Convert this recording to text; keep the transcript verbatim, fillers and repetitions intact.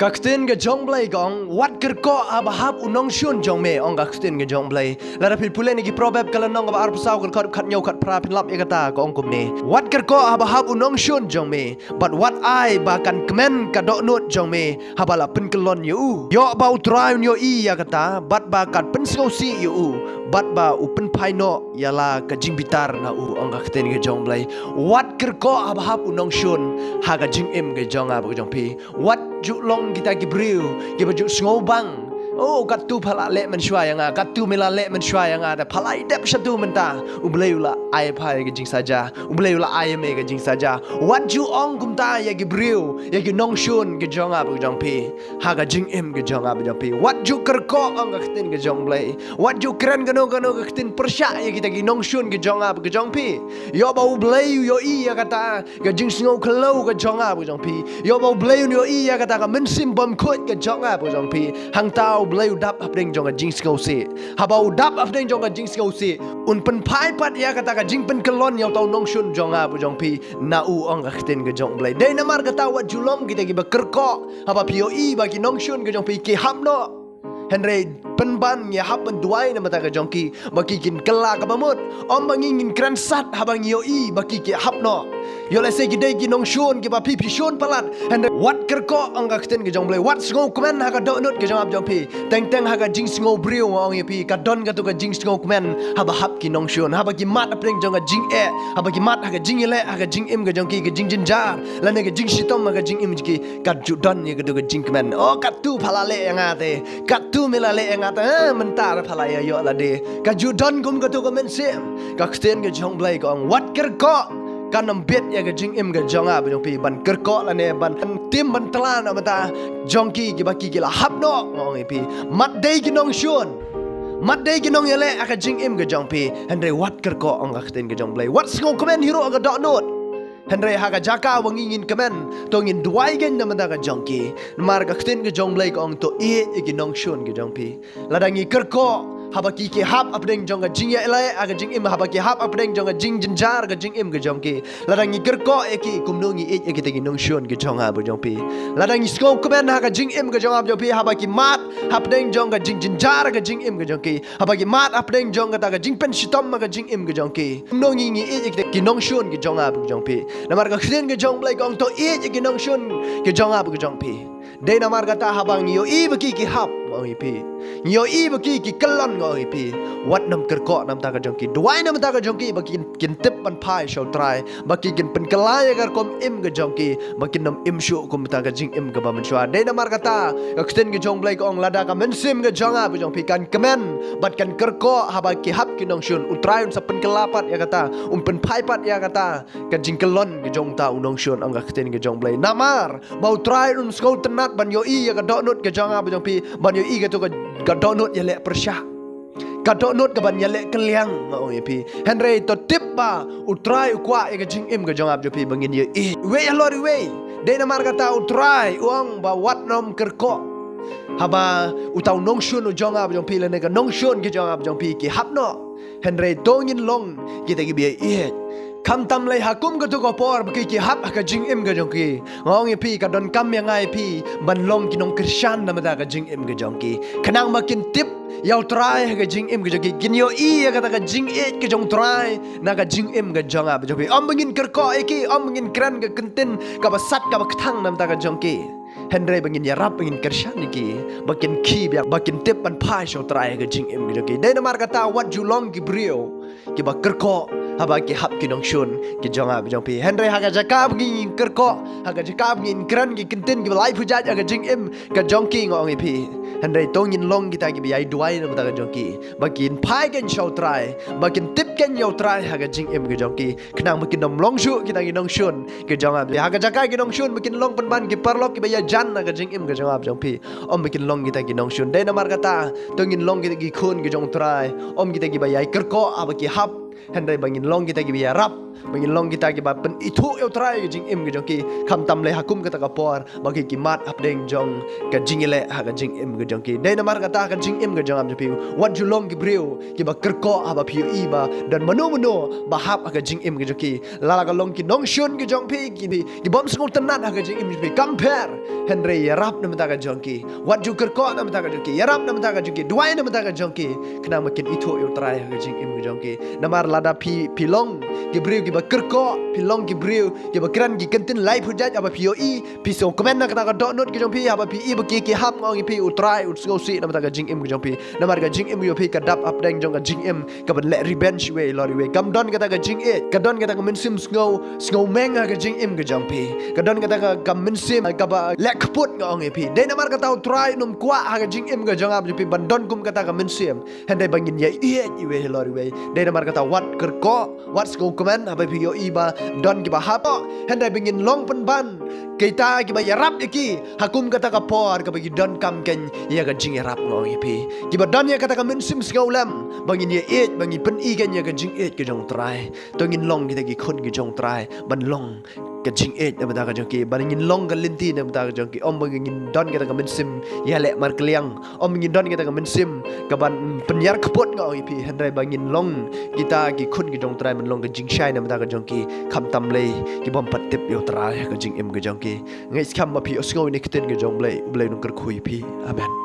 Ka ktien ka jong Blei ka ong, wat kyrkoh haba hap u nongshun jong me, ong ka ktien ka jong Blei. Lada phi pule na ki Proverb ka lynnong kaba arphew saw, ka dkhot khathynñiew khatphra, phin lap ïa kata, ka ong kumne: Wat kyrkoh haba hap u nongshun jong me, bad wat ai ba kan kmen ka dohnud jong me haba la pynkyllon ïa u. Ïoh ba U Trai un ïohi ïa kata, bad ba kan pynsngewsih ïa u, bad ba u pynphai noh ïa la ka jingbitar na u, ong ka ktien ka jong Blei. Wat kyrkoh haba hap u nongshun ha ka jingim ka jong nga bad ka jong phi. Wat ju long kita ki briew kiba ju sngewbang. Oh, katto pha la leh mynshuwa ïa nga, katto me la leh mynshuwa ïa nga, da pha la ïadep shatu mynta. U Blei u la ai pha ïa ka jingsaja, U Blei u la ai ïa me ka jingsaja. Wat ju ong kumta ïa ki briew, ïa ki nongshun ka jong nga bad ka jong phi, ha ka jingim ka jong nga bad jong phi. Wat ju kyrkoh, ong ka ktien ka jong Blei. Wat ju kren kano kano ka ktien pyrshah ïa kita ki nongshun ka jong nga bad ka jong phi. Ïoh ba U Blei u ïohi ïa kata ka jingsngew khyllew ka jong nga bad ka jong phi. Ïoh ba U Blei un ïohi ïa kata ka mynsiem bymkhuid ka jong nga bad ka jong phi. Hangta U Blei u dap hapdeng jong ka jingsngewsih. Haba u dap hapdeng jong ka jingsngewsih, un pynphai pat ïa kata ka jingpynkyllon ïa uta u nongshun jong nga bad jong phi na u, ong ka ktien ka jong Blei. Dei namar kata wat ju long kita kiba kyrkoh haba phi ïohi ba ki nongshun ka jong phi ki hap noh. Hynrei pynban ngi hap ban duwai na bynta ka jong ki ba ki kin kylla kaba mut. Ym ba ngi ngin kren sat haba ngi ïohi ba ki ki hap noh. Ïoh lehse ki dei ki nongshun kiba phi phi shun palat. Hynrei wat kyrkoh, ong ka ktien ka jong Blei. Wat sngewkmen ha ka dohnud ka jong nga bad jong phi. Teng teng ha ka jingsngew briew nga ong ïa phi, ka don kato ka jingsngewkmen haba hap ki nongshun, haba ki mad hapdeng jong ka jingeh, haba ki mad ha ka jingïaleh, ha ka jingim ka jong ki, ka jingjynjar lane ka jingshitom ha ka jingim jong ki. Ka ju don ïa kato ka jingkmen. Oh, katto pha la leh ïa nga te, katto me la leh ïa nga te, eh, mynta pha la ïa ïoh lade. Ka ju don kum kato ka mynsiem. Ka ktien ka jong Blei ka ong, wat kyrkoh. Kan ym bit ïa ka jingim ka jong nga bad jong phi ban kyrkoh lane ban tim ban tla na bynta jong ki kiba ki ki la hap noh, nga ong ïa phi. Mad dei ki nongshun, mad dei ki nongïaleh ha ka jingim ka jong phi, hynrei wat kyrkoh, ong ka ktien ka jong Blei. Wat sngewkmen hi ruh ha ka dohnud. Hynrei ha ka jaka ba ngi ngin kmen, to ngin duwai kein na bynta ka jong ki. Namar ka ktien ka jong Blei ka ong, to ïeit ïa ki nongshun ka jong phi. Lada ngi kyrkoh haba ki ki hap hapdeng jong ka jingïaleh ha ka jingim, haba ki hap hapdeng jong ka jingjynjar ka jingim ka jong ki, lada ngi kyrkoh ïa ki, kumno ngi ïeit ïa kita ki nongshun ki jong nga bad jong phi? Lada ngi sngewkmen ha ka jingim ka jong nga bad jong phi, haba ki mad hapdeng jong ka jingjynjar ka jingim ka jong ki, haba ki mad hapdeng jong kata ka jingpynshitom ha ka jingim ka jong ki, kumno ngi ngi ïeit ïa kita ki nongshun ki jong nga bad jong phi? Namar ka ktien ka jong Blei ka ong, to ïeit ïa ki nongshun ki jong nga bad ka jong phi. Dei namar kata haba ngi ïohi ba ki ki hap, nga ong ïa phi, ngi ïohi ba ki ki kyllon, nga ong ïa phi, wat nym kyrkoh na bynta ka jong ki. Duwai na bynta ka jong ki ba kin, kin tip ban phai sha U Trai, ba ki kin pynkylla ïa ka rukom im ka jong ki, ba kin nym im shuh kum bynta ka jingim kaba mynshuwa. Dei namar kata ka ktien ka jong Blei ka ong, lada ka mynsiem ka jong nga bad jong phi kan kmen bad kan kyrkoh haba ki hap ki nongshun, U Trai un sa pynkylla pat ïa kata, un pynphai pat ïa kata ka jingkyllon ka jong uta u nongshun, ong ka ktien ka jong Blei. Namar ba U Trai un sngewtynnat ban ïohi ïa ka dohnud ka jong nga bad jong phi, ban ïohi kato ka, ka dohnud ïaleh pyrshah, ka dohnud kaban ïaleh kylliang, nga ong ïa phi. Hynrei to tip ba U Trai u kwah ïa ka jingim ka jong nga bad jong phi ba ngin ïa ïeit iwei halor iwei. Dei namar kata U Trai u ong ba wat nym kyrkoh haba uta u nongshun u jong nga bad jong phi lane ka nongshun ka jong nga bad jong phi ki hap noh. Hynrei to ngin long kita kiba ïa ïeit. Khamtam lei ha kum kato ka por ba ki ki hap ha ka jingim ka jong ki, nga ong ïa phi, ka donkam ïa nga ïa phi ban long ki nongkyrshan na bynta ka jingim ka jong ki, khnang ba kin tip ïa U Trai ha ka jingim ka jong ki, kin ïohi ïa kata ka jingïeit ka jong U Trai na ka jingim ka jong nga bad jong phi. Ym ba ngin kyrkoh ïa ki, ym ba ngin kren ka ktien kaba sat kaba kthang na bynta ka jong ki, hynrei ba ngin ïarap, ba ngin kyrshan ïa ki, ba kin khie biang, ba kin tip ban phai sha U Trai ha ka jingim ka jong ki. Dei namar kata wat ju long ki briew kiba kyrkoh haba ki hap ki nongshun ki jong nga bad jong phi. Hynrei ha ka jaka ba ngin kyrkoh, ha ka jaka ba ngin kren ki ktien kiba laiphew jait ha ka jingim ka jong ki, nga ong ïa phi, hynrei to ngin long kita kiba ïai duwai na bynta ka jong ki, ba kin phai kein sha U Trai, ba kin tip kein ïa U Trai ha ka jingim ka jong ki, khnang ba kin nym long shuh kita ki nongshun ki jong nga. Ha ka jaka ki nongshun ba kin long pynban ki paralok kiba ïajan ha ka jingim ka jong nga bad jong phi, ym ba kin long kita ki nongshun. Dei namar kata to ngin long kita ki khun ki jong U Trai, ym kita kiba ïai kyrkoh haba ki hap Hynrei ba ngin long kita kiba ïarap, ba ngin long kita kiba pynithuh ïa U Trai ka jingim ka jong ki, khamtam lei ha kum kata ka por ba ki ki mad hapdeng jong ka jingïaleh ha ka jingim ka jong ki. Dei namar kata ka jingim ka jong nga bad jong phi, wat ju long ki briew kiba kyrkoh haba phi ïohi ba don mano mano ba hap ha ka jingim ka jong ki. Lada ka long ki nongshun ki jong phi, ki, ki bym sngewtynnat ha ka jingim jong phi, kam pher. Hynrei ïarap na bynta ka jong ki. Wat ju kyrkoh na bynta ka jong ki, ïarap na bynta ka jong ki, duwai na bynta ka jong ki, khnang ba kin ithuh ïa U Trai ha ka jingim ka jong ki. Namar lada phi, phi long ki briew kiba kyrkoh, phi long ki briew kiba kren ki kyntien lai pyrjat, haba phi ïohi, phi sngewkmen na kata ka dohnud ka jong phi, haba phi ïohi ba ki ki hap, nga ong ïa phi, U Trai u sngewsih na bynta ka jingim ka jong phi. Namar ka jingim ka jong phi ka dap hapdeng jong ka jingim kaban leh revenge iwei halor iwei. Kam don kata ka jingïeit, ka don kata ka mynsiem sngew, sngewmeng ha ka jingim ka jong phi. Ka don kata ka, ka mynsiem kaba leh kput, nga ong ïa phi. Dei namar kata U Trai um kwah ha ka jingim ka jong nga bad jong phi ban don kum kata ka mynsiem. Hynrei ba ngin ïa ïeit iwei halor iwei. Dei namar kata wat kyrkoh, wat sngewkmen haba phi ïohi ba don kiba hap. Hynrei ba ngin long pynban kita kiba ïarap ïa ki ha kum kata ka por kaba ki donkam kein ïa ka jingïarap, nga ong ïa phi. Kiba don ïa kata ka mynsiem sngewlem ba ngin ïa ïeit, ba ngin pyni kein ïa ka jingïeit ka jong U Trai. To ngin long kita ki khun ki jong U Trai ban long ka jingïeit na bynta ka jong ki, ban ngin long ka lynti na bynta ka jong ki. Ym ba ngin don kita ka mynsiem ïaleh markylliang, ym ngin don kita ka mynsiem kaban pynïar kput, nga ong ïa phi. Hynrei ba ngin long kita ki khun ki jong U Trai ban long ka jingshai na bynta ka jong ki, khamtam lei ki bym pat tip ïa U Trai ha ka jingim ka jong ki. Nga ngeit skhem ba phi ïohsngew ïa kane ka ktien ka jong U Blei, U Blei un kyrkhu ïa phi. Amen.